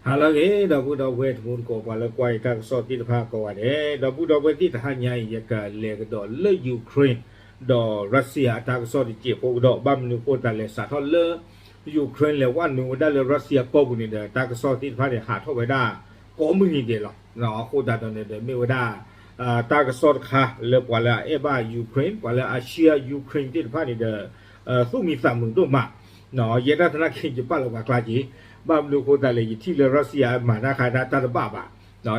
ဟါလၢအဂ့ၤ ဒီပုၢ်ဒီဝဲၢ်တံၤသကိး ပှၤလၢကွၢ်ယတၢ်ကစီၣ်သ့ၣ်တဖၣ်ကိးဂၤဒဲး, ဒီပုၢ်ဒီဝဲၢ်သ့ၣ် တဟါညါအံၤ ယကလဲၤကဒီးလၢ Ukraine ဒီး Russia အတၢ်ကစီၣ်တစဲးဖိကဒီး, ဘၣ်မနုၤအဃိသတးလဲၣ် စးထီၣ်လၢ Ukraine လဲၤဝဲနုာ်ဝဲဒၣ်လၢ Russia ကီၢ်ပူၤန့ၣ်ဒီး တၢ်ကစီၣ်သ့ၣ်တဖၣ်န့ၣ် ဟးထီၣ်ဝဲဒၣ် ကိးမုၢ်နံၤဒဲးလီၤ. အဃိသတးဒီးန့ၣ်ဒီး မ့ၢ်ဝဲဒၣ် တၢ်ကစီၣ်တခါလၢပှၤလၢအအဲၣ်ဘၣ် Ukraine, ပှၤလၢအ share Ukraine သ့ၣ်တဖၣ်န့ၣ်ဒီး သူၣ်မံသးမုာ်ဒိၣ်မး, ယဲဒၣ်သနာ်က့ ယပာ်လီၤပှၤကျါက့ၤ, ဘၣ်မနုၤအဃိသတးလဲၣ် ယထံၣ်လၢ Russia မၤတၢ်ခါတၢ်တဘၣ်ဘၣ်,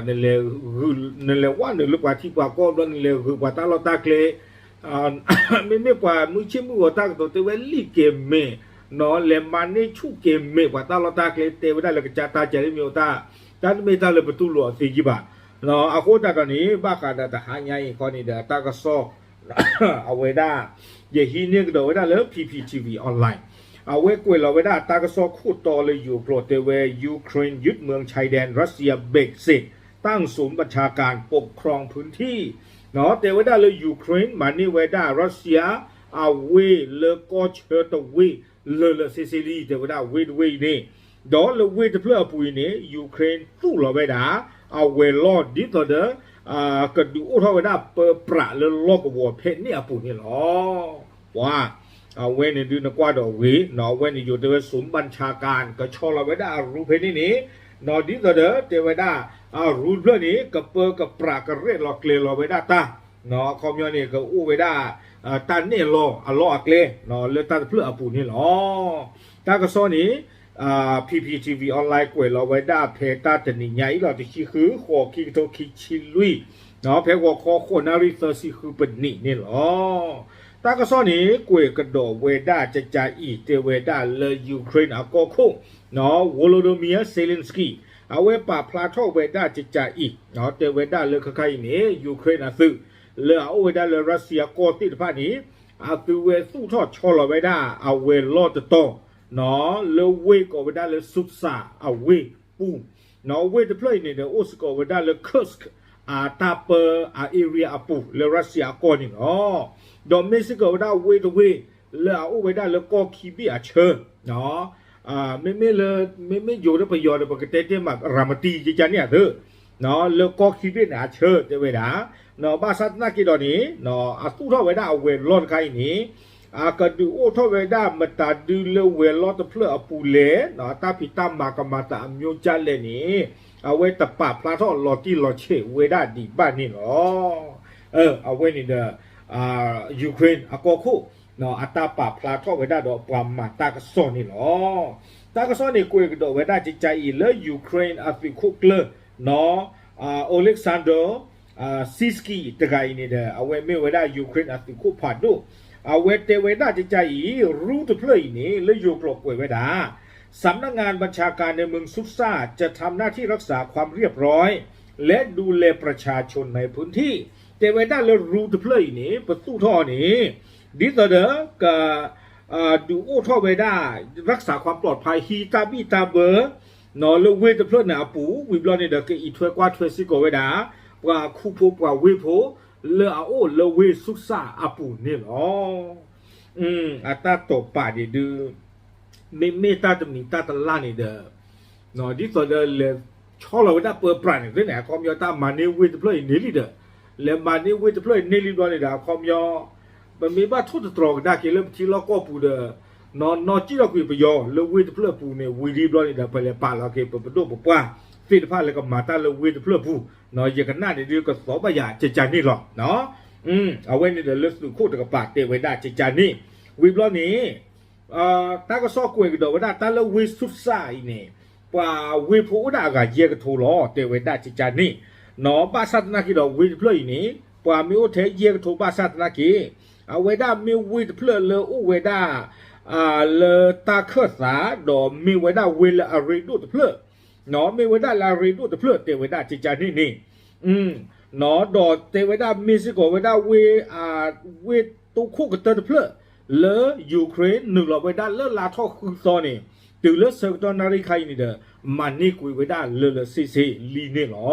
နလဲၤဝဲနုာ်လၢပှၤထံပှၤကီၢ်ဘျီ နလဲၤဂုာ်ပှၤတၢ်လီၢ်တၢ်ကျဲ မ့မ့ၢ်ပှၤမုၢ်ဆ့ၣ်မုၢ်ဂီၤတၢ်ကတိၤတဲဝဲလံာ်က့ၤမဲာ်, လဲၤမၤန့ၢ်ဆူၣ်က့ၤမဲာ်ပှၤတၢ်လီၢ်တၢ်ကျဲ တဲဝဲဒၣ်လၢကစၢ်တၢ်ကဲလံမ့ၢ်အိၣ်တၢ်, တၢ်တမ့ၢ်တၢ်လၢပတူၢ်လိာ်အီၤသ့ကံဘၣ်. အဃိသတးဒီးန့ၣ် ဘၣ်ဃးဒီးတဟါညါအံၤခီန့ၣ်ဒီး တၢ်ကစီၣ် အဝဲဒၣ် ယဟံးန့ၢ်ကဒီးဝဲဒၣ်လၢ P P T V Online အဝဲကွဲးလီၤဝဲဒၣ်တၢ်ကစီၣ်ခိၣ်တီလၢယိၤကျိာ်တဲဝဲ Ukraine ยึดเมืองชายแดน Russia เบรกเสร็จ ตั้งศูนย์บัญชาการปกครองพื้นที่ တဲဝဲဒၣ်လၢ Ukraine မၤန့ၢ်ဝဲဒၣ် Russia အဝ့ၢ်လၢကီၢ်ဆၢတဝ့ၢ်လၢာ်လၢာ်ဆ့ဆ့လံ တဲဝဲဒၣ်ဝ့ၢ်တဝ့ၢ်အံၤန့ၣ်, ဒီးလၢဝ့ၢ်တဖျၢၣ်အပူၤအံၤန့ၣ် Ukraine သူၣ်လီၤဝဲဒၣ် အဝဲၤလီၢ်ဒ်သိးဒီး ကဒုးအိၣ်ထီၣ်ဝဲဒၣ်ပၢပြးလၢလီၢ်ကဝီၤဖဲန့ၣ်အပူၤန့ၣ်လီၤ. ပှၤ အဝဲန့ၣ်ဒုးနကွၢ်ဒီးဂ့ၤ, အဝဲန့ၣ်ယိၤတဲဝဲ ศูนย์บัญชาการ ကဆီလီၤဝဲဒၣ်အရူဖဲန့ၣ်န့ၣ်, ဒ်သိးဒီးတဲဝဲဒၣ် အရူတဖျၢၣ်န့ၣ် ကပၢကပြးကရဲၣ်လီၤကျဲၤလီၤဝဲဒၣ်တၢ်, အခီပညီန့ၣ် ကအိၣ်ဝဲဒၣ် တၢ်နဲၣ်လီၤအလီၢ်အကျဲ လၢတၢ်တဖျၢၣ်အပူၤန့ၣ်လီၤ. တၢ်ကစီၣ်န့ၣ် P P T V Online ကွဲးလီၤဝဲဒၣ်ဖဲတၢ်တနံၤညါအံၤလီၤ တဆံဃု ဃိး ခံကထိခံဆံလွံၢ် ဖဲဂီၤခီဃိးနၣ်ရံၣ်သၢဆံဃုပနံးန့ၣ်လီၤ. တၢ်ကစီၣ်န့ၣ် ကွဲးကဒီးဝဲဒၣ်ကကးအံၤ တဲဝဲဒၣ်လၢ Ukraine အကီၢ်ခိၣ် Volodymyr Zelenskyy အဝဲပာ်ဖျါထီၣ်ဝဲဒၣ်ကကးအံၤ တဲဝဲဒၣ်လၢခဲခါအံၤန့ၣ် Ukraine အသုး လၢအအိၣ်ဝဲဒၣ်လၢ Russia ကီၢ်သ့ၣ်တဖၣ်န့ၣ် အသုဝဲသူၣ်ထီၣ်ဆီလီၤဝဲဒၣ်အဝဲၤလီၢ်တတီၤ လၢဝ့ၢ်ကိးဝဲဒၣ်လၢ Sudzha အဝ့ၢ်ပူၤ, ဝ့ၢ်တဖျၢၣ်အံၤန့ၣ်ဒီး အိၣ်စ့ၢ်ကီးဝဲဒၣ်လၢ Kursk အတၢ်ပၢအ area အပူၤလၢ Russia အကီၢ်န့ၣ်လီၤ. ဒီးမ့ၢ်စ့ၢ်ကီးဝဲဒၣ်ဝ့ၢ်တဝ့ၢ် လၢအအိၣ်ဝဲဒၣ်လၢကီၢ်ခံဘ့ၣ်အဆၢ မ့မ့ၢ်လၢ မ့မ့ၢ်ယိၤဒီးပယီၤဒီး ပကတဲတဲမး ရၤမတံ ကကန့ၣ်အသၢ လၢကီၢ်ခံဘ့ၣ်န့ၣ်အဆၢတဲဝဲဒၣ်, ဘၣ်ဆၣ်သနာ်က့ဒီးန့ၣ် အသူၣ်ထီၣ်ဝဲဒၣ်အဝဲၤလီၢ်တခါအံၤန့ၣ် အကဒုးအိၣ်ထီၣ်ဝဲဒၣ်မတၤဒုလၢဝဲၤလီၢ်တဖျၢၣ်အပူၤလဲၣ်, တၢ်ဖံးတၢ်မၤကမၤသးအမျိုးကျဲလဲၣ်န့ၣ် အဝဲတပာ်ဖျါထီၣ်လီၤတံၢ်လီၤဆဲးဝဲဒၣ်ဒံးဘၣ်န့ၣ်လီၤ. အဝဲန့ၣ်ဒီး Ukraine အကီၢ်ခိၣ် အတၢ်ပာ်ဖျါထီၣ်ဝဲဒၣ်ဒီးပှၤမၤတၢ်ကစီၣ်န့ၣ်လီၤ. တၢ်ကစီၣ်န့ၣ်ကွဲးကဒီးဝဲဒၣ်ကကးအံၤလၢ Ukraine အသုးခိၣ်ကျၢၢ် Oleksandr Syrskyi တဂၤအံၤန့ၣ်ဒီး အဝဲမ့ၢ်ဝဲဒၣ် Ukraine အသုးခိၣ်ဖးဒိၣ်, အဝဲတဲဝဲဒၣ်ကကးအံၤ ရူတဖျၢၣ်အံၤန့ၣ် လၢယိၤကျိာ်ကွဲးဝဲဒၣ် สำนักงานบัญชาการในเมืองสุดซ่าจะทำหน้าที่รักษาความเรียบร้อยและดูแลประชาชนในพื้นที่ တဲဝဲဒၣ်လၢရူတဖျၢၣ်အံၤန့ၣ် ပသူၣ်ထီၣ်န့ၣ် ဒ်သိးဒီး က ဒုးအိၣ်ထီၣ်ဝဲဒၣ် รักษาความปลอดภัย ဟံးတၢ်ဘံၣ်တၢ်ဘၢ လၢဝ့ၢ်တဖျၢၣ်န့ၣ်အပူၤ ဝံၤဘျီန့ၣ်ဒီး ကအံးထွဲကွၢ်ထွဲစ့ၢ်ကီးဝဲဒၣ် ပှၤခူဖိပှၤဝ့ၢ်ဖိ လၢအအိၣ်လၢဝ့ၢ် Sudzha အပူၤန့ၣ်လီၤ. အတၢ်တိာ်ပာ်ဒံးဒုး မ့မ့ၢ်တၢ်တမံၤတၢ်တလၢ်န့ၣ်ဒီး ဒ်သိးဒီးလဲၤဆီလီၤဝဲဒၣ်ပၢပြးန့ၣ်သ့န့ၣ် အခီပညီတၢ်မၤန့ၢ်ဝ့ၢ်တဖျၢၣ်အံၤန့ၣ်လံဒီး လဲၤမၤန့ၢ်ဝ့ၢ်တဖျၢၣ်အံၤန့ၣ်လံဘျီန့ၣ်ဒီး အခီပညီ ပမ့ၢ်ဘၣ်ထိၣ်သတြီၤကဒါက့ၤလၢပထံလီၢ်ကီၢ်ပူၤဒီး နီၢ်နီၢ်စံၣ်ထီၣ်ကွံာ်ပယီၤလၢဝ့ၢ်တဖျၢၣ်အပူၤန့ၣ် ဝံၤလံဘျီန့ၣ်ဒီး ပလဲၤပာ်လီၤက့ၤပပဒိၣ်ပပှၢ်သ့ၣ်တဖၣ်လၢကမၤတၢ်လၢဝ့ၢ်တဖျၢၣ်အပူၤ ယကနၣ်န့ၣ်ဒုးကသီဘၣ်ယၤကကးန့ၣ်လီၤ. အဝဲန့ၣ်ဒီးလၢသုးခိၣ်တကပၤတဲဝဲဒၣ်ကကးန့ၣ် ဝံၤဘျီန့ၣ် တၢ်ကစီၣ်ကွဲးကဒီးဝဲဒၣ်တၢ်လၢဝ့ၢ် Sudzha အံၤန့ၣ် ပှၤဝ့ၢ်ဖိအိၣ်ဒၣ်အဂၤယဲၢ်ကထိလီၤ တဲဝဲဒၣ်ကကးန့ၣ်, ဘၣ်ဆၣ်သနာ်က့ဒီးဝ့ၢ်တဖျၢၣ်အံၤန့ၣ် ပှၤမ့ၢ်အိၣ်ထဲယဲၢ်ကထိဘၣ်ဆၣ်သနာ်က့ အဝဲဒၣ်မ့ၢ်ဝ့ၢ်တဖျၢၣ်လၢအိၣ်ဝဲဒၣ် လၢတၢ်ခၢၣ်သး ဒီးမ့ၢ်ဝဲဒၣ်ဝ့ၢ်လၢအရ့ဒိၣ်တဖျၢၣ် မ့ၢ်ဝဲဒၣ်လၢအရ့ဒိၣ်တဖျၢၣ် တဲဝဲဒၣ်ကကးန့ၣ်န့ၣ် ဒီးတဲဝဲဒၣ်မ့ၢ်စ့ၢ်ကီးဝဲဒၣ်ဝ့ၢ် ဝ့ၢ်တိခိၣ်ကတၢၢ်တဖျၢၣ် လၢ Ukraine နုာ်လီၤဝဲဒၣ်လၢလါထီၣ်ဃုသီန့ၣ် တုၤလၢဆၢကတီၢ်နၣ်ရံၣ်ခါအံၤန့ၣ်ဒီး မၤန့ၢ်ကွံာ်ဝဲဒၣ်လၢာ်လၢာ်ဆ့ဆ့လံန့ၣ်လီၤ.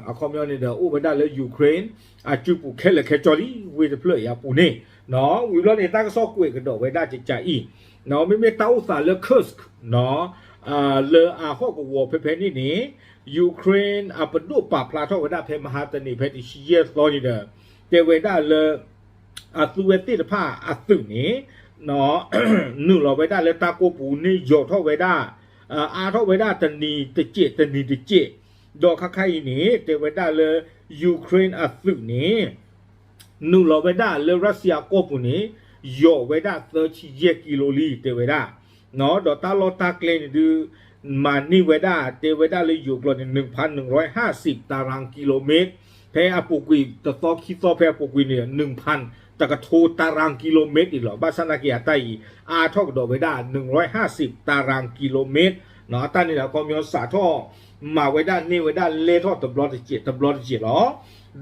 အခီပညီန့ၣ်ဒီး အိၣ်ဝဲဒၣ်လၢ Ukraine အစုပူၤခဲလၢာ်ခဲဆ့လံ ဝ့ၢ်တဖျၢၣ်အံၤအပူၤန့ၣ်, ဝံၤဘျီန့ၣ် တၢ်ကစီၣ်ကွဲးကဒီးဝဲဒၣ်ကကးအံၤ, မ့မ့ၢ်တၢ်အိၣ်သးလၢ Kursk လၢအဟီၣ်ကဝီၤဖဲဖဲန့ၣ်န့ၣ် Ukraine အပဒိၣ်ပာ်ဖျါထီၣ်ဝဲဒၣ်ဖဲမဟါတနံၤဖဲတဆံယဲၢ်သီန့ၣ်ဒီး တဲဝဲဒၣ်လၢ အသုဝဲသ့ၣ်တဖၣ်အသုးန့ၣ် နုာ်လီၤဝဲဒၣ်လၢတၢ်ကိၢ်ပူၤန့ၣ် ယိာ်ထီၣ်ဝဲဒၣ် အါထီၣ်ဝဲဒၣ်တနံၤတစဲး တနံၤတစဲး, ဒီးခါခါအံၤန့ၣ် တဲဝဲဒၣ်လၢ Ukraine အသုးန့ၣ် နုာ်လီၤဝဲဒၣ်လၢ Russia အကီၢ်ပူၤန့ၣ် ယိာ်ဝဲဒၣ်သၢဆံယဲၢ်ကံလိလံ တဲဝဲဒၣ်, ဒီးတၢ်လီၢ်တၢ်ကျဲန့ၣ်ဒုး မၤန့ၢ်ဝဲဒၣ် တဲဝဲဒၣ်လၢယိၤကျိာ်န့ၣ် နုၢ်ဖးနုၢ်ရဲၣ်ဟးစံး တၢရၣ်ကံလိမ့ၣ်, ဖဲအပူၤကွံာ်တသီခံသီဖဲအပူၤကွံာ်န့ၣ် နုၢ်ဖးတကထိ တၢရၣ်ကံလိမ့ၣ်အံၤလီၤ. ဘၣ်ဆၣ်သနာ်က့အတၢ်အံၤ အါထီၣ်ကဒီးဝဲဒၣ် နုၢ်ရဲၣ်ဟးစံး တၢရၣ်ကံလိမ့ၣ်, အတၢ်န့ၣ်ဒီးအခီပညီစးထီၣ် မၤဝဲဒၣ်န့ၢ်ဝဲဒၣ်လဲၢ်ထီၣ်တဘျီတစဲး တဘျီတစဲးလီၤ.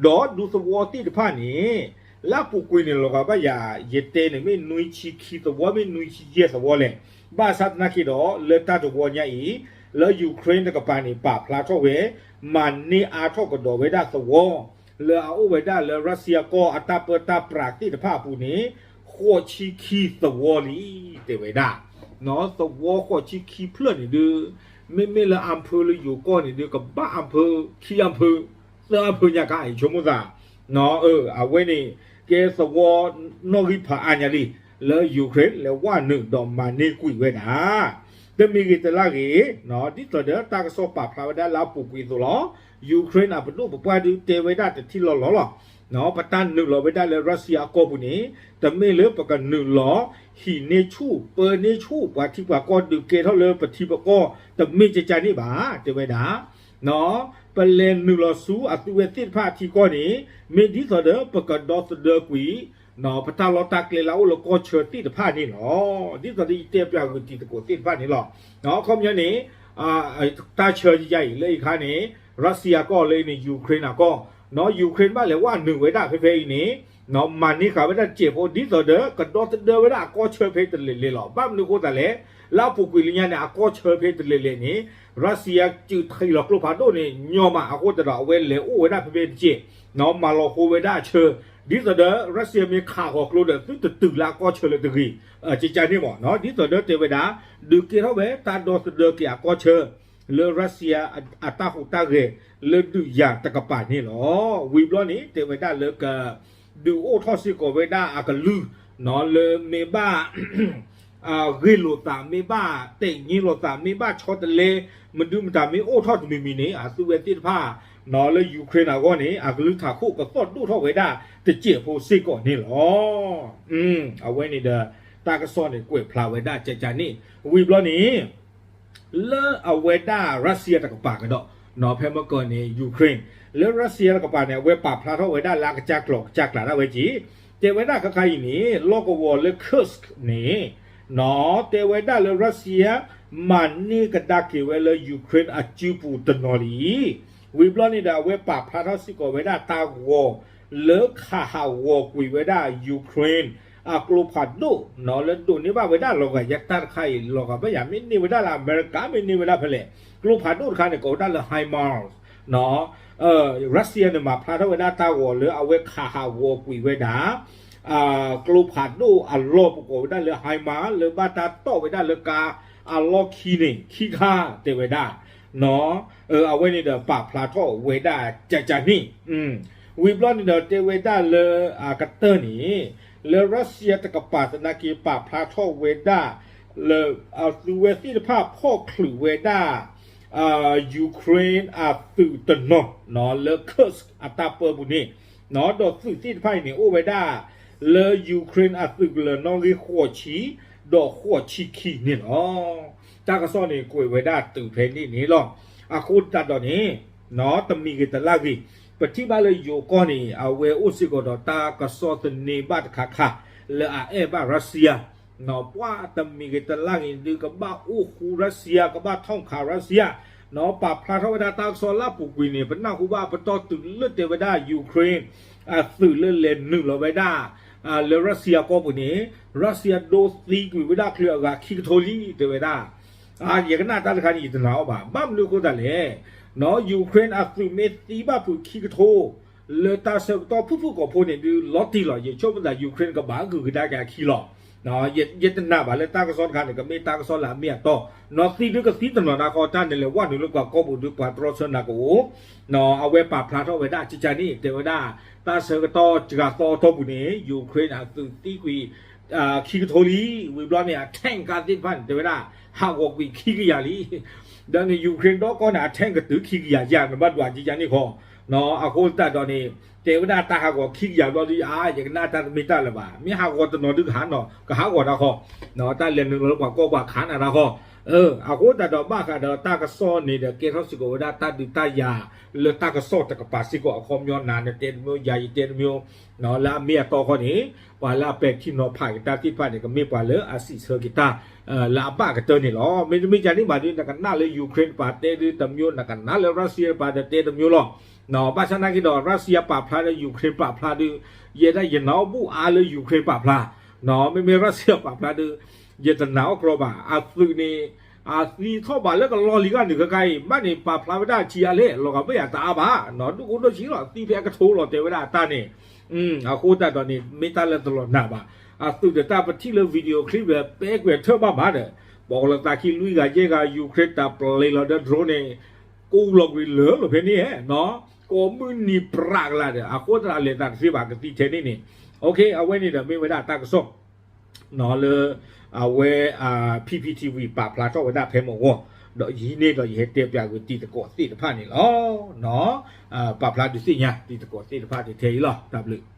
ဒီးဒူသဝီသ့ၣ်တဖၣ်န့ၣ် လၢအပူၤကွံာ်န့ၣ် လီၤဂာ်ဘၣ်ယၤ ယတဲန့ၣ် မ့ၢ်နွံဆံခံသဝီ မ့ၢ်နွံဆံယဲၢ်သဝီလဲၣ်. ဘၣ်ဆၣ်သနာ်က့ဒီး လၢတၢ်တဝီညါအံၤ လၢ Ukraine တကပၤန့ၣ် ပာ်ဖျါထီၣ်ဝဲ မၤန့ၢ်အါထီၣ်ကဒီးဝဲဒၣ်သဝီ လၢအအိၣ်ဝဲဒၣ်လၢ Russia ကီၢ်အတၢ်ပၢတၢ်ပြးသ့ၣ်တဖၣ်အပူၤန့ၣ် ဃိးဆံခံသဝီလံ တဲဝဲဒၣ်. သဝီဃိးဆံခံဖျၢၣ်န့ၣ်ဒုး မ့မ့ၢ်လၢအဖၢလၢယိၤကီၢ်န့ၣ်ဒုး ကဘၣ်အဖၢ ခံအဖၢ သၢအဖၢညါကါ ယဆိကမိၣ်သး အဝဲန့ၣ် ကဲသဝီနီၣ်ဂံၢ်ဖးအါညါလံ လၢ Ukraine လဲၤဝဲနုာ်ဒီးမၤန့ၢ်ကွံာ်ဝဲဒၣ် တမံၤဂ့ၤတလၢ်ဂ့ၤ ဒ်သိးဒီးတၢ်ကစီၣ်ပာ်ဖျါဝဲဒၣ်လၢအပူၤကွံာ်အသိးလီၤ. Ukraine အပဒိၣ်ပပှၢ်ဒုးတဲဝဲဒၣ်တထံၣ်လီၤလီၤလီၤ. ပတၢ်နုာ်လီၤဝဲဒၣ်လၢ Russia အကီၢ်ပူၤန့ၣ် တမ့ၢ်လၢပကနုာ်လီၤ ဟံးန့ၢ်ဆူၣ် ပၢန့ၢ်ဆူၣ် ပှၤထံပှၤကီၢ်ဒုးကဲထီၣ်လၢပထံပကီၢ် တမ့ၢ်ကကန့ၣ်ဘၣ် တဲဝဲဒၣ် ပလဲၤနုာ်လီၤဆူအသုဝဲသ့ၣ်တဖၣ်အထံကီၢ်န့ၣ် မ့ၢ်ဒ်သိးဒီးပကဒီသဒၢကွံာ် ပတၢ်လီၢ်တၢ်ကျဲလၢအအိၣ်လၢကီၢ်ဆၢသ့ၣ်တဖၣ်န့ၣ်လီၤ. ဒ်သိးဒီးယတဲပၠးဂုာ်တံၤသကိးသ့ၣ်တဖၣ်န့ၣ်လီၤ. အခီပညီန့ၣ် တၢ်ဆၢယအံၤလၢအံၤခါန့ၣ် Russia ကီၢ်လၢအံၤန့ၣ် Ukraine အကီၢ် Ukraine ဘၣ်လဲၤဝဲနုာ်ဝဲဒၣ်ဖဲဖဲအံၤန့ၣ် မၤန့ၢ်ဃာ်ဝဲဒၣ်တစဲးဖိ ဒ်သိးဒီးကဒီသဒၢဝဲဒၣ်အကီၢ်ဆၢဖဲတလဲၤလဲၤလီၤ. ဘၣ်မနုၤအဃိသတးလဲၣ် လၢအပူၤကွံာ်လၢညါန့ၣ် အကီၢ်ဆၢဖဲတလဲၤလဲၤန့ၣ် Russia စုးထံးလီၤကျိဖးဒိၣ်န့ၣ် ညီမးအဃိသတးဒီး အဝဲလဲၤအိၣ်ဝဲဒၣ်ဖဲဖဲတစဲး မၤလီၤဃိဝဲဒၣ်အဆၢ ဒ်သိးဒီး Russia မ့ၢ်ခးဃီၤကျိဒီး သုတတုၤလၢအကီၢ်ဆၢလၢတဂ့ၤ ကကန့ၣ်မး ဒ်သိးဒီးတဲဝဲဒၣ် ဒုးကဲထီၣ်ဝဲတၢ်ဒီသဒၢက့ၤအကီၢ်ဆၢ လၢ Russia အတၢ်ဟူးတၢ်ဂဲၤ လၢဒုးယၤတကပၤန့ၣ်လီၤ. ဝံၤဘျီန့ၣ် တဲဝဲဒၣ်လၢက ဒုးအိၣ်ထီၣ်စ့ၢ်ကီးဝဲဒၣ်အကလုၢ် လၢမ့ၢ်ဘၣ် ဂ့ၢ်လိာ်သး မ့ၢ်ဘၣ်တဲာ်ည့လိာ်သး မ့ၢ်ဘၣ်ဆီတလဲ မဒုမတၤမ့ၢ်အိၣ်ထီၣ်တမံၤမံၤန့ၣ် အသုဝဲသ့ၣ်တဖၣ် လၢ Ukraine အဂီၢ်န့ၣ် အကလုၢ်ထးခိၣ်ကသီၣ်ဒိၣ်ထီၣ်ဝဲဒၣ်တစဲးဖိစ့ၢ်ကီးန့ၣ်လီၤ. အဝဲန့ၣ်ဒီး တၢ်ကစီၣ်န့ၣ်ကွဲးဖျါဝဲဒၣ်ကကန့ၣ် ဝံၤဘျီန့ၣ် လၢအဝဲဒၣ် Russia တကပၤကဒီး ဖဲမကီၢ်န့ၣ် Ukraine လၢ Russia တကပၤန့ၣ် အဝဲပာ်ဖျါထီၣ်ဝဲဒၣ်လၢအကစၢ်ကျိာ်ကစၢ်ကျးဒၣ်ဝဲက့ၤ တဲဝဲဒၣ်ခါခါအံၤန့ၣ် လီၢ်ကဝီၤလၢ Kursk န့ၣ် တဲဝဲဒၣ်လၢ Russia မၤန့ၢ်ကဒါက့ၤဝဲလၢ Ukraine အစုပူၤတနီၤလံ. ဝံၤဘျီန့ၣ်ဒီး အဝဲပာ်ဖျါထီၣ်စ့ၢ်ကီးဝဲဒၣ်တၢ်ဂီၤ လၢခးဟးဂီၤကွံာ်ဝဲဒၣ် Ukraine အကျိဖးဒိၣ် လၢဒိးန့ၢ်ဘၣ်ဝဲဒၣ်လီၤဂာ်ယဲတၢ်တခါအံၤ လီၤဂာ်ဘၣ်ယၤ မ့ၢ်န့ၢ်ဝဲဒၣ်လၢ အမဲရကၤ မ့ၢ်န့ၢ်ဝဲဒၣ်ဖဲလဲၣ် ကျိဖးဒိၣ်တခါန့ၣ် ကိးဝဲဒၣ်လၢ HIMARS Russia န့ၣ် မၤဖျါထီၣ်ဝဲဒၣ်တၢ်ဂီၤလၢအဝဲခးဟးဂီၤကွံာ်ဝဲဒၣ် ကျိဖးဒိၣ်အလီၢ်ပကိးဝဲဒၣ်လၢ HIMARS လၢဘၣ်တၢ်တီၣ်ဝဲဒၣ်လၢကါအလီၢ်ခံန့ၣ် ခံခါတဲဝဲဒၣ် အဝဲန့ၣ်ဒီးပာ်ဖျါထီၣ်ဝဲဒၣ်ကကန့ၣ် ဝံၤဘျီန့ၣ်ဒီးတဲဝဲဒၣ်လၢအကတၢၢ်န့ၣ် လၢ Russia တကပၤသနာ်က့ပာ်ဖျါထီၣ်ဝဲဒၣ် လၢ အသုဝဲသ့ၣ်တဖၣ်ဖီၣ်ချုးဝဲဒၣ် Ukraine အသုးတနီၤ လၢ Kursk အတၢ်ပၢပူၤန့ၣ် ဒီးသုးသ့ၣ်တဖၣ်အံၤန့ၣ် အိၣ်ဝဲဒၣ်လၢ Ukraine အသုးကလၢၤနီၣ်ဂံၢ်ဃိးဆံ ဒီးဃိးဆံခံန့ၣ်လီၤ. တၢ်ကစီၣ်န့ၣ်ကွဲးဝဲဒၣ်တုၤဖဲန့ၣ်န့ၣ်လီၤ. အဃိသတးဒီးန့ၣ် တမံၤဂ့ၤတလၢ်ဂ့ၤ ပထံၣ်ဘၣ်လၢယိၤကီၢ်န့ၣ် အဝဲအိၣ်စ့ၢ်ကီးဒီးတၢ်ကစီၣ်သန့ဘၣ်တခါခါ လၢအအဲၣ်ဘၣ် Russia ပှၤတမံၤဂ့ၤတလၢ်ဂ့ၤဒုး ကဘၣ်အိၣ်ဃူ Russia ကဘၣ်ထီၣ်ခး Russia ပာ်ဖျါထီၣ်ဝဲဒၣ်တၢ်ကစီၣ်လၢအပူၤကွံာ်န့ၣ် ပနၢ်ဟူဘၣ်ပတီၢ်တုၤလၢတဲဝဲဒၣ် Ukraine အသုးလၢလဲၤနုာ်လီၤဝဲဒၣ် လၢ Russia ကီၢ်ပူၤန့ၣ် Russia ဒိသံကွံာ်ဝဲဒၣ်ချုးအဂၤခံကထိလံ တဲဝဲဒၣ် ယကနၣ်တၢ်တခါန့ၣ် ယတနာ်အီၤဘၣ်. ဘၣ်မနုၤအဃိသတးလဲၣ် Ukraine အသုးမ့ၢ်သံဘၣ်ဖုးခံကထိ လၢတၢ်ဆၢကတီၢ်ဖုၣ်ဖုၣ်ကိာ်ဖိန့ၣ်ဒုး လီၤတံၢ်လီၤ. ယဆိကမိၣ်သး Ukraine ကဘၣ်ဂုာ်ကဒါက့ၤအခံလီၤ. ယတနာ်ဘၣ်လၢတၢ်ကစီၣ်တခါန့ၣ် ကမ့ၢ်တၢ်ကစီၣ်လၢအမ့ၢ်အတီ, နီၢ်သံဒုကသံတနီၤဒၣ်ဃီ တၢ်န့ၣ်လဲၤဝဲနုာ်လၢပှၤကိာ်ပူၤဒုးပှၤတြီဆၢနၤကအိၣ်, အဝဲပာ်ဖျါထီၣ်ဝဲဒၣ်ကကန့ၣ် တဲဝဲဒၣ် တၢ်ဆၢကတီၢ်စှၤသီအတီၢ်ပူၤန့ၣ် Ukraine အသုးသံကွံာ် ခံကထိလံ, ဝံၤဘျီန့ၣ် အ tank ကသ့ၣ်တဖၣ်န့ၣ် တဲဝဲဒၣ် ဟးဂီၤကွံာ်ခံကယၤလံ ဒီးန့ၣ် Ukraine ဒီကီၢ်န့ၣ် အ tank ကတုၤခံကယၤယၤ နဘၣ်ဒွးကကန့ၣ်ဃီ, အဃိသတးဒီးန့ၣ် တဲဝဲဒၣ်တၢ်ဟးဂီၤခံကယၤဘျီဒုး အါ ယကနၣ်တၢ်တမ့ၢ်တၢ်လၢၤဘၣ်, မ့ၢ်ဟးဂီၤတနီၤဒုးကဟးနီၤ ကဟးဂီၤတၢ်ဃီ, တၢ်လဲၤနုာ်လီၤလၢပှၤကိာ်ပှၤခးနၤတၢ်ဃီ, အဃိသတးဒီးဘၣ်ဃးဒီးတၢ်ကစီၣ်န့ၣ်ဒီး ကဲထီၣ်စ့ၢ်ကီးဝဲဒၣ်တၢ်ဒုးတၢ်ယၤ လၢတၢ်ကစီၣ်တကပၤစ့ၢ်ကီးအခီပညီ နၤနတဲတမျိုး ယၤယတဲတမျိုး လၢအမ့ၢ်အတီခီန့ၣ် ပှၤလၢအပဲာ်ထံနီၤဖးက့ၤတၢ်သ့ၣ်တဖၣ်န့ၣ် ကမ့ၢ်ပှၤလၢအစံးဆၢက့ၤတၢ် လၢအဘၣ်ကတၢၢ်န့ၣ်လီၤ. မ့တမ့ၢ်ကန့ၣ်ဘၣ်ဒုး နကနၣ်လၢ Ukraine တပၤတဲဒုးတမျိုး နကနၣ်လၢ Russia တပၤဒီးတဲတမျိုးလီၤ. ဘၣ်ဆၣ်နာ်က့ဒီး Russia ပာ်ဖျါဒီး Ukraine ပာ်ဖျါဒုး ယဲဒၣ်ယနၢ်ဟူဘူးအါလၢ Ukraine ပာ်ဖျါ, မ့မ့ၢ် Russia ပာ်ဖျါဒုး ယတနာ်အီၤကြီဘၣ်. အသုးန့ၣ် အသံထီၣ်ဘၣ်လၢကလီလံၤဂၤနုာ်ခဲခါအံၤ ဘၣ်န့ၣ်ပာ်ဖျါဝဲဒၣ်ဆံးအါလဲၣ် လီၤဂာ်ဘၣ်ယၤတအါဘၣ်, ဒိၣ်ကိၢ်ဒိၣ်ဆံးလီၤ သံဖဲအကထိလီၤ တဲဝဲဒၣ်အတၢ်န့ၣ် အဃိသတးဒီးန့ၣ် မ့ၢ်တၢ်လၢတလီၤနာ်ဘၣ်. အသုးဒီးတၢ်ပထံၣ်လၢ video clip ဒီး ပဲကွဲးထၢၣ်ဘၣ်မးဒီး ပှၤလီၤသးခံလွံၢ်ဂၤယဲၢ်ဂၤ Ukraine တၢ်ပျ့ၤလီၤဒီး drone န့ၣ် ကိးလီၤကွံာ်လၢလီၤဖဲန့ၣ် ကိးမုၢ်နံၤပြးကလာ်ဒီး အဃိသတးလဲၤသးတသ့ဘၣ်ကသံထဲန့ၣ်န့ၣ် အဝဲန့ၣ်ဒီးမ့ၢ်ဝဲဒၣ်တၢ်ကစီၣ် လၢ အဝဲ PPTV ပာ်ဖျါထီၣ်ဝဲဒၣ်ဖဲမုၢ်ဂီၤ ဒီးယဟံးန့ၢ်ဒီးယဟဲတဲပၠးကွံာ်တံၤသကိးသ့ၣ်တဖၣ်န့ၣ်လီၤ. ပာ်ဖျါဒုးသ့ၣ်ညါ တံၤသကိးသ့ၣ်တဖၣ်တထဲအံၤလီၤ. တၢ်ဘျုး